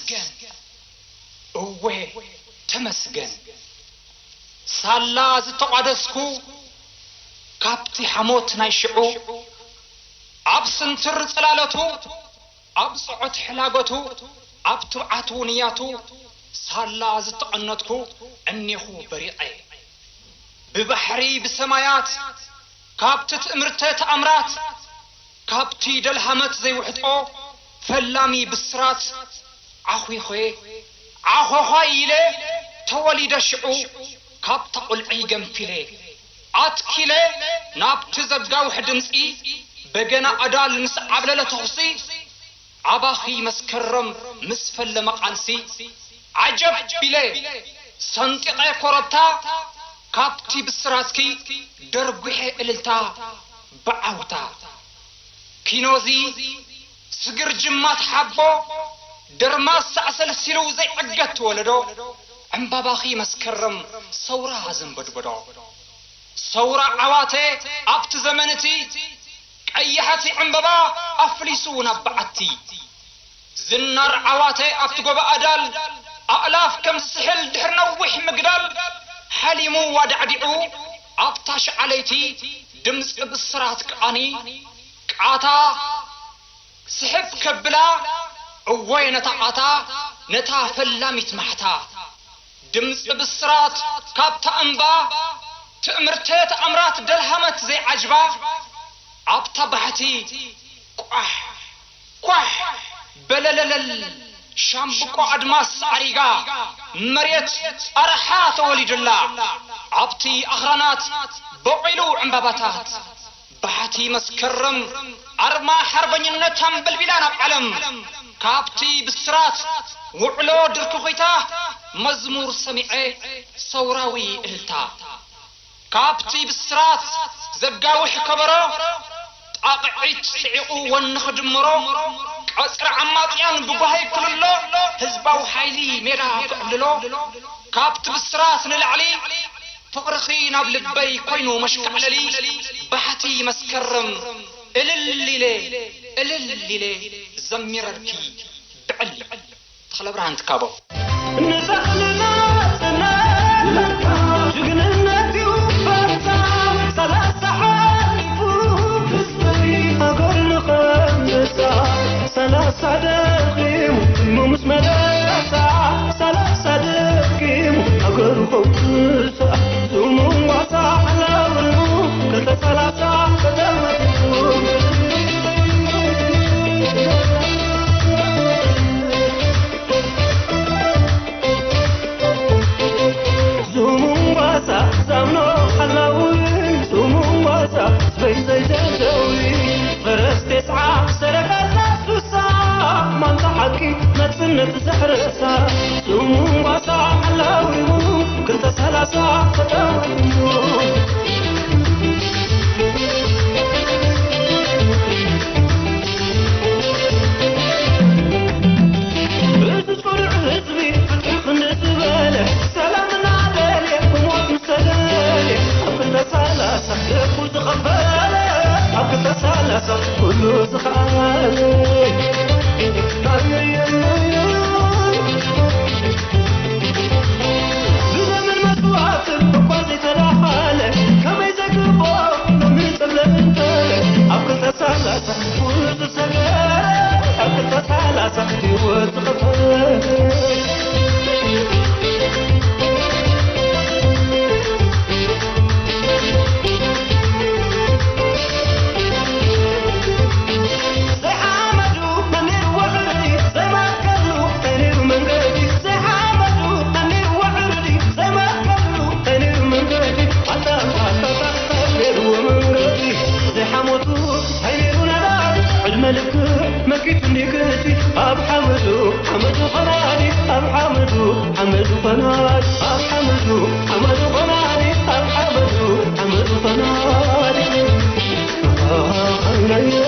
ተመስገን፣ እወ ተመስገን። ሳላ ዝተቋደስኩ ካብቲ ሓሞት ናይ ሽዑ፣ ኣብ ስንትር ጽላለቱ፣ ኣብ ጽዖት ሕላገቱ፣ ኣብ ትብዓቱ ንያቱ፣ ሳላ ዝተቐነትኩ እኔኹ በሪቐ። ብባሕሪ ብሰማያት፣ ካብቲ ትእምርተ ተኣምራት፣ ካብቲ ደልሃመት ዘይውሕጦ ፈላሚ ብስራት፣ ዓኺኾ ዓኾዃይ ኢለ ተወሊደ ሽዑ፣ ካብታ ቁልዒ ገንፊለ ኣትኪለ፣ ናብቲ ዘጋውሕ ድምጺ በገና ኣዳል ምስ ዓብለለ ተኹሲ፣ ኣባኺ መስከረም ምስ ፈለመ ቃልሲ፣ ዓጀብ ኢለ ሰንጢቐ ኮረብታ፣ ካብቲ ብስራትኪ ደርጒሐ እልልታ ብዓውታ። ኪኖዚ ስግር ጅማት ሓቦ፣ ደርማስ ኣሰልሲሉ ዘይዕገት ወለዶ፣ ዕምባባኺ መስከረም ሰውራ ዘንበድበዶ። ሰውራ ዓዋተ ኣብቲ ዘመን እቲ፣ ቀያሕቲ ዕምበባ ኣፍሊሱ ናብ በዓቲ። ዝናር ዓዋተ ኣብቲ ጎቦ ኣዳል፣ ኣእላፍ ከም ዝስሕል ድሕሪ ነዊሕ ምግዳል፣ ሓሊሙ ዋዳዕዲዑ ኣብታ ሸዓለይቲ ድምጺ ብስራት ክቓኒ፣ ቃታ ስሕብ ከብላ፣ እወ ነታ ቃታ፣ ነታ ፈላሚት ማሕታ። ድምጺ ብስራት ካብታ እምባ፣ ትእምርተ ተኣምራት ደልሃመት ዘይዓጅባ፣ ኣብታ ባሕቲ ቋሕ ኳሕ በለለለል፣ ሻምብቆ ኣድማስ ኣሪጋ፣ መሬት ኣርሓ ተወሊዱላ፣ ኣብቲ ኣኽራናት በቑሉ ዕምባባታት። ባሕቲ መስከረም ኣርማ ሓርበኝነት ኣንበልቢላ ናብ ዓለም። ካብቲ ብስራት ውዕሎ ድርኩኺታ፣ መዝሙር ሰሚዐ ሰውራዊ እልልታ። ካብቲ ብስራት ዘጋውሕ ከበሮ፣ ጣቕዒት ስዒቑ ወኒ ክድምሮ፣ ቀጽሪ ዓማጽያን ብጓሂ ክልሎ፣ ህዝባዊ ሓይሊ ሜዳ ክዕልሎ፣ ካብቲ ብስራት ንላዕሊ ፍቕርኺ ናብ ልበይ ኮይኑ መሽካዕለሊ፣ ባሕቲ መስከረም እልል ኢለ፣ እልል ኢለ ዘሚረልኪ ብዕሊ። ተኽለብርሃን ትካቦ። ንባህልና ጽናት ጅግንነት እዩ ባንታ። ሰላሳ ሓሊፉ ህዝበይ ሃገር ንኸምሳ። ሰላሳ ደኺሙ ሙምስ መለሳ። ሰላሳ ደኺሙ ሃገር ከውሳ። ዙሙንጓሳ ሓላውሩ ክልተ ሰላሳ ተጠመቱ። ዙሙንጓሳ ዛምኖ ሓላዊ፣ ዙሙንጓሳ ዝበይ ዘይደደዊ፣ ፈረስ ቴስዓ ሰረገላ ሱሳ፣ ማንታ ሓቂ ናጽነት ዘሕረሳ፣ ዙሙንጓሳ ሓላዊ፣ ክልተ ሰላሳ ተጠወዩ። እዚ ጽኑዕ ህዝቢ ፍትሒ ክንዲ ዝበለ፣ ሰላም እናደልየ ክሞት ምስ ተደልየ፣ ኣብ ክልተ ሰላሳ ልቡ ዝኸፈለ፣ ኣብ ክልተ ሰላሳ ኩሉ ዝኸኣለ። ብደምን መስዋእትን እኳ ዘይተዳሓለ፣ ከመይ ዘግብኦ ሎሚ ጸብለል እንተለ፣ ኣብ ክልተ ሰላሳ ኩሉ ዝሰገረ፣ ኣብ ክልተ ሰላሳ ህይወት ዝኸፈለ። ዘይሓመዱ መን ነይሩ ወዕሪ፣ ዘይመከሉ እንታይ ነይሩ መንገዲ፣ ዘይሓመዱ መን ነይሩ ወዕሪ፣ ዘይመከሉ እንታይ ነይሩ መንገዲ፣ ኣታ ኣታ ኣታ እንታይ ነይርዎ መንገዲ፣ ዘይሓመዱ እንታይ ነይሩ ነዳዲ፣ ዕድመ ልክዕ መኪቱ እንዲግዲ፣ ኣብ ሓመዱ ሓመዱ ፈናዲ፣ ኣብ ሓመዱ ሓመዱ ፈናዲ፣ ኣብ ሓመዱ ሓመዱ